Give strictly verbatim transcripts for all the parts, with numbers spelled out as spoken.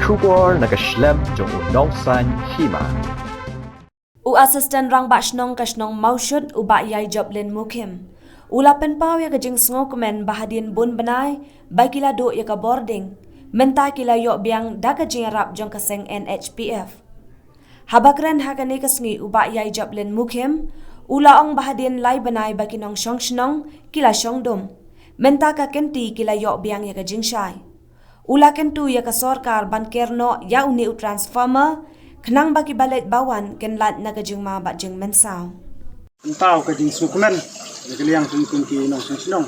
Khubor na ka shlem jong u Nongsaiñ Hima. U Assistant Rangbah Shnong ka shnong Mawshut, u Bah Yai Joplin Mukhim, u la pynpaw ïa ka jingsngewkmen ba hadien bun bnai ba ki la duh ïa ka bording, mynta ki la ïoh biang da ka jingïarap jong ka seng N H P F. Haba kren ha kane ka sngi, u Bah Yai Joplin Mukhim u la ong ba hadien lai bnai ba ki nongshong shnong ki la shong dum, mynta ka kynti ki la ïoh biang ïa ka jingshai. U la kyntu ïa ka sorkar ban ker noh ïa une u transformer, khnang ba ki ba leit ba wan kin lait na ka jingma bad jingmynsaw. Pynpaw ka jingsngewkmen na ka liang jong ngi kum ki nongshong shnong.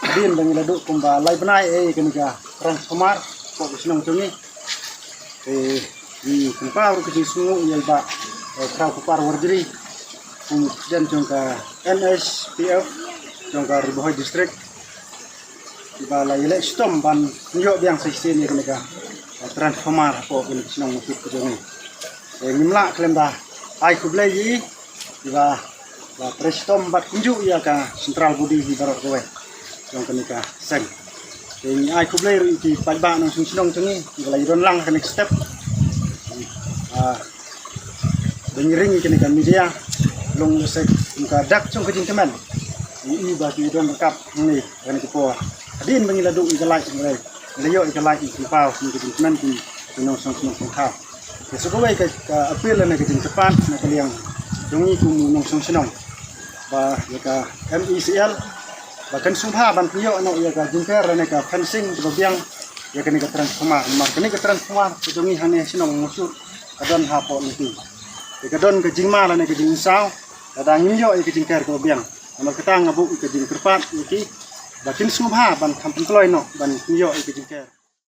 Hadien ba ngi la duh kumba lai bnai eh ïa kane ka transformer hapoh ka shnong jong ngi. Te ngi pynpaw ruh ka jingsngewnguh ïa i Bah, eh, Khraw Kupar Warjri, kum president jong ka N H P F jong ka Ri Bhoi District, ba la ïaleh shitom ban ïoh biang sa shisien ïa kane ka, eh, transformer hapoh kane ka shnong Mawshut ka jong ngi. Eh, ngim lah khlem da ai khublei ïa i, ba la trei shitom bad kumjuh ïa ka central body hi baroh kawei jong kane ka seng. Te ngi ai khublei ruh ïa ki paidbah nongshong shnong jong ngi, ba la ïadon lang ha kane ka step. Ah, ba ngi ring ïa kane ka media, long lehse kum ka dak jong ka jingkmen. Ngi i ba ki don ryngkat hangne ha kane ka por. Hadien ba ngi la duh ïa ka light, ngi la ïoh ïa ka light, ngi pynpaw kum ka jingkmen kum ki nongshong shnong sngewthuh. Te sa kawei ka, ka appeal lane ka jingkyrpad na ka liang jong ngi kum u nongshong shnong, ba ïa ka M E C L ba kan sngewbha ban pynïoh noh ïa ka jingker lane ka fencing kaba biang ïa kane ka transformer. Namar kane ka transformer ka jong ngi hangne shnong Mawshut ka don hapoh lynti. Te ka don ka jingma lane ka jingmynsaw lada ngim ïoh ïa ka jingker kaba biang. Namar kata nga buh ïa ka jingkyrpad ïa ki ba kin sngewbha ban kham pynkloi noh ban ïoh ïa ka jingker.